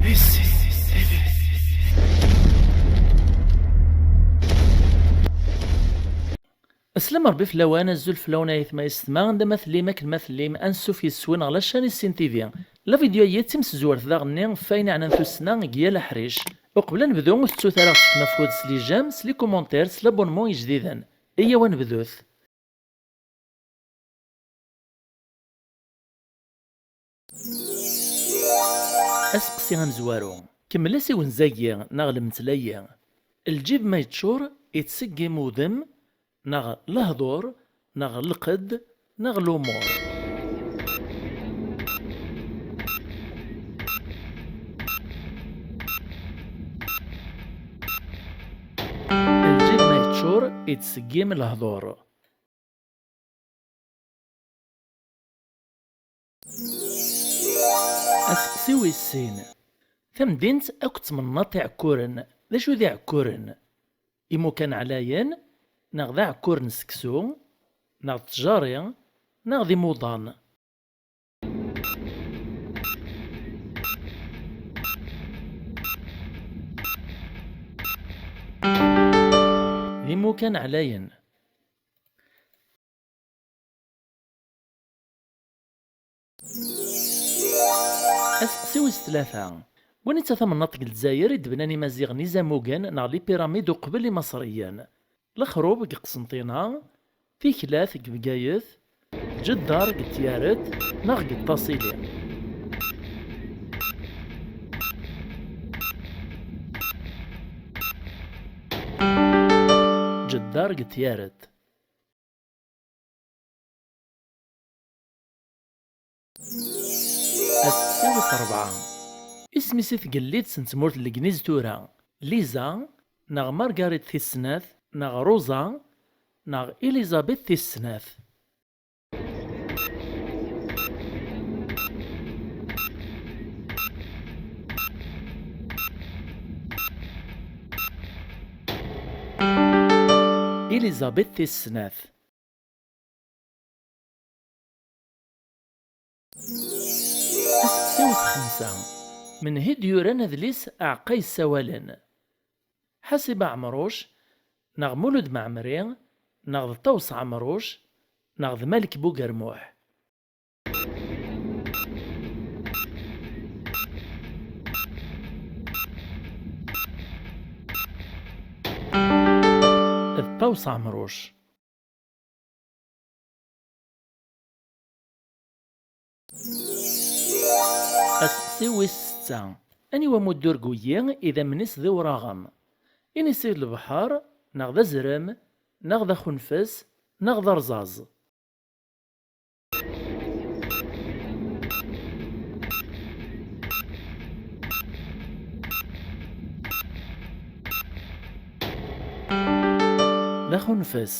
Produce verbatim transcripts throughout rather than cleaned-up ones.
Aslam Ṛebbi fell-awen, azul fell-awen ay atma yessetma, anda ma tellim, akken ma tellim, ansuf yes-wen ɣer la chaîne Issin T V. La vidéo-agi d timsezwert daɣenni ɣef wayen iɛnan tussna deg yal aḥric. Uqbel ad nebdu, ur tettut ara aɣ-tefkem afud s les j'aime, s les commentaires, s l'abonnement ijdiden. Iyyaw ad nebdut. Aseqsi amezwaru. Kemmel asiwenz-agi neɣ lemtel-agi. Lǧib ma yeččur, ittseggim udem, neɣ lehdur, neɣ lqedd, neɣ lumuṛ. Lǧib ma yeččur, ittseggim lehdur. Aseqsi wis sin. Tamdint akked temnaḍt iɛekkuren, d acu d iɛekkuren? Imukan ɛlayen, neɣ d aɛekkur n seksu, neɣ d ttjari, neɣ d imuḍan? D imukan ɛlayen. Aseqsi wis tlata. Wanita tamnaḍt deg Lezzayer i d-bnan Imaziɣen izamugen neɣ les pyramides uqbel Imaṣriyen? Lexrub deg Qsenṭina, Tiklat deg Bgayet, Ǧeddar deg Tyaret neɣ deg Ṭasili? Ǧeddar deg Tyaret. Aseqsi wis ṛebɛa. Isem-is i tgellidt n tmurt n Legniz tura? Liza, neɣ Margaret tis snat, neɣ Rosa, neɣ Elizabeth tis snat? Elizabeth tis snat. Aseqsi wis xemsa. Menhi d-yuran adlis Aɛeqqa yessawalen? Ḥasib Aɛemruc, neɣ Mulud Mɛemmri, neɣ d Ṭawes Ɛemruc, neɣ d Malek Bugermuḥ? D Ṭawes Ɛemruc. Aseqsi wis setta. Aniwa amuddur deg wiyi idammen-is d iwraɣen? Inisi d lebḥer, neɣ d azrem, neɣ d axunfes, neɣ d arẓaẓ? D axunfes.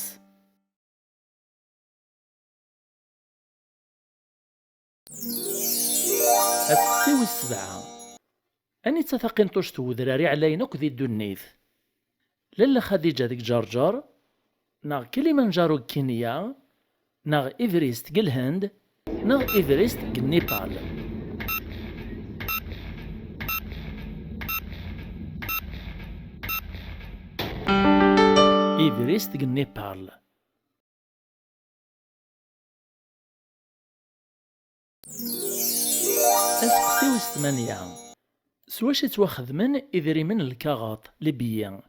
Aseqsi wis sebɛa. Anita taqinṭuct n wedrar iɛlayen akk di ddunit? Lalla Xadiǧa deg Ǧerǧer, neɣ Kilimanjaro deg Kinya, neɣ Everest deg Lhend, neɣ Everest deg Nipal? Everest deg Nipal. Aseqsi wis tmanya. S wacu i ttwaxedmen idrimen n lkaɣeṭ, les billets?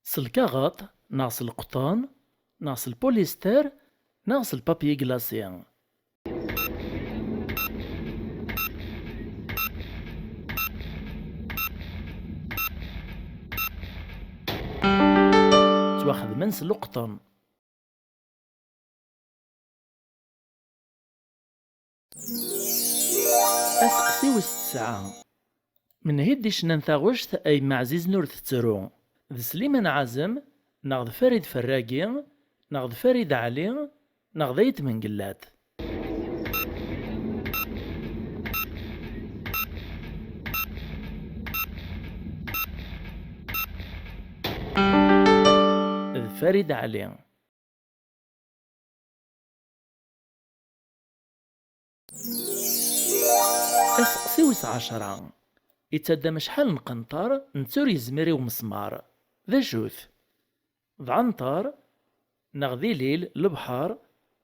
S lkaɣeṭ, neɣ s leqṭen, neɣ s lpulister, neɣ s lpapyi glasi? Ttwaxedmen s leqṭen. Aseqsi wis tesɛa. Menhi d-icennan taɣect a yemma ɛzizen ur tettru? D Sliman Ɛazem, neɣ d Farid Ferragi, neɣ d Farid Ɛli, neɣ d Ayt Mengellat? D Farid Ɛli. Aseqsi wis ɛecṛa. Yettaddam acḥal n qenṭar, netta ur yezmir i umesmar. D acu-t? D ɛenṭer, neɣ d ilil, lebḥer,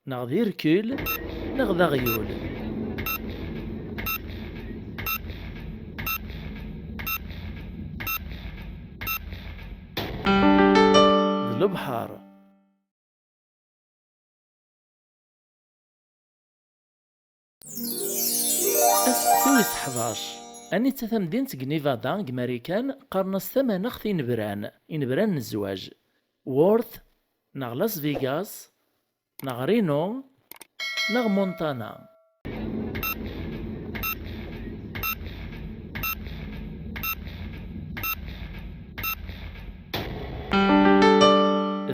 neɣ d irkul, neɣ d aɣyul? D lebḥer. Aseqsi wis ḥdac. Anita tamdint deg Nevada, deg Marikan, qqaren-as tamaneɣt inebran, inebran n zzwaǧ? Worth, neɣ Las Vegas, neɣ Reno, neɣ Montana?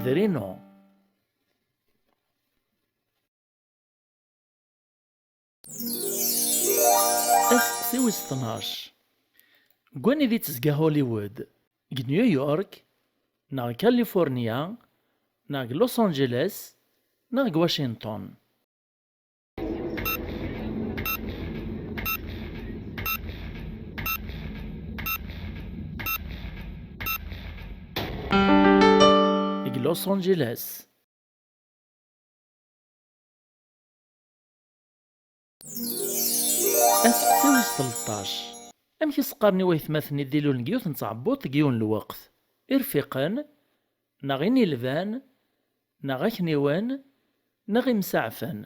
D Reno. Aseqsi wis tnac. Deg wanida i d-tezga Hollywood? Deg New York, neɣ California, neɣ deg Los Angeles, neɣ deg Washington? Deg Los Angeles. Aseqsi wis tleṭṭac. Amek i s-qqaren i waytmaten i d-ilulen deg yiwet n tɛebbuḍt deg yiwen n lweqt? Irfiqen, neɣ inilban, neɣ akniwen, neɣ imsaɛfen?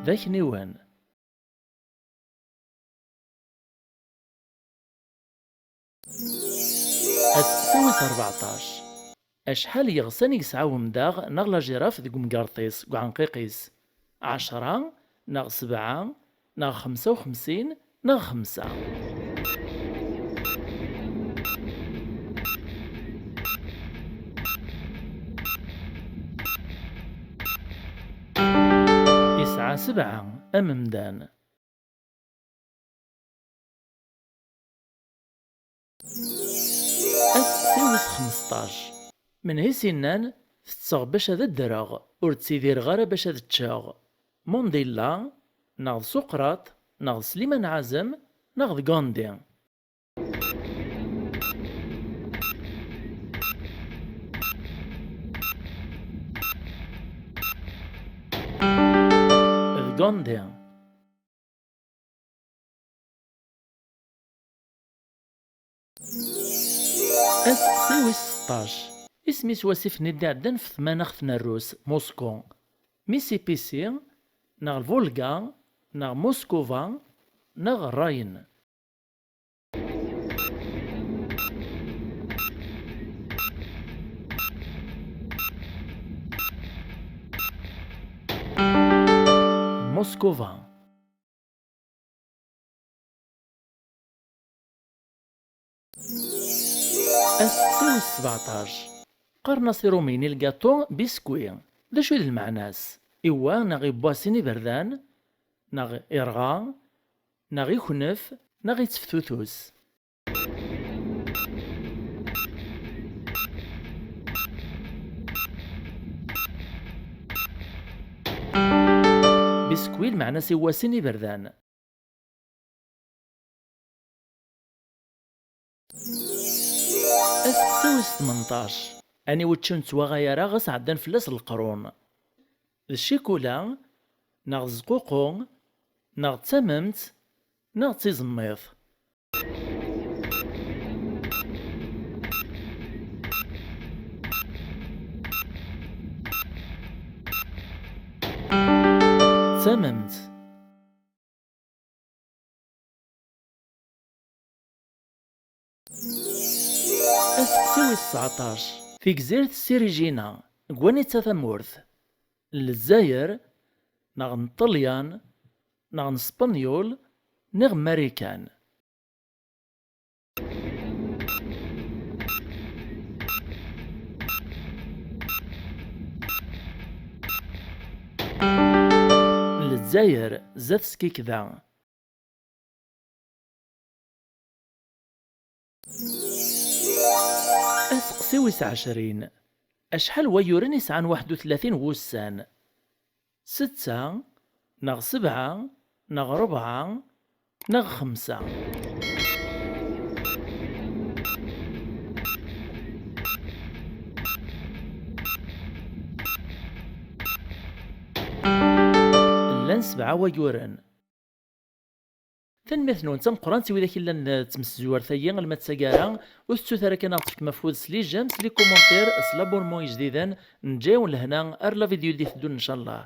D akniwen. Aseqsi wis rbeɛṭac. Acḥal n yiɣsan i yesɛa wemdaɣ neɣ la girafe deg umgerṭ-is, deg uɛenqiq-is? Ɛecṛa, neɣ sebɛa, neɣ xemsa u xemsin, neɣ xemsa? Yesɛa sebɛa, am umdan. Aseqsi wis xmesṭac. Menhu i s-innan: "Tetteɣ bac ad ddreɣ, ur ttidireɣ ara bac ad ččeɣ"? Mandela, neɣ d Suqraṭ, neɣ d Sliman Ɛazem, neɣ d Gandhi? D Gandhi. Aseqsi wis seṭṭac. Isem-is wasif-nni d-iɛeddan f tmanaɣt n Rrus, Mosku? Mississippi, neɣ Volga, neɣ Moskova, neɣ Rhine? Moskova. Aseqsi wis sbeɛṭac. Qqaren-as iṛumyen i lgaṭu biscuit. D acu i d lmeɛna-s? Iwwa neɣ iwwa sin iberdan, neɣ irɣa, neɣ iknef, neɣ itteftutus? Biscuit lmeɛna-s iwwa sin iberdan. Aseqsi wis tmenṭac. Aniwa učči ur nettwaɣay ara ɣas ɛeddan fell-as leqrun? D ccikula, neɣ d zququ, neɣ d tamemt, neɣ d tiẓemmiḍt? D tamemt. Aseqsi wis tseɛṭac. Tigzirt Sirijina, deg wanita tamurt? N Lezzayer, neɣ n Ṭṭelyan, neɣ n Spenyul, neɣ n Marikan? N Lezzayer, zdat Skikda. Aseqsi wis ɛecrin. Acḥal wayuren i sɛan waḥed u tlatin wussan? Setta, neɣ sebɛa, neɣ rebɛa, neɣ xemsa? Llan sebɛa wayuren. Tanemmirt-nwen d tameqqrant i widak i llan, eh, d tmeszuwert-agi alma d taggara. Ur tettut ara kan ad aɣ-tefkem afud s les j'aime, s les commentaires, s l'abonnement ijdiden. Neǧǧa-yawen lehna ar la vidéo i d-iteddun ncallah.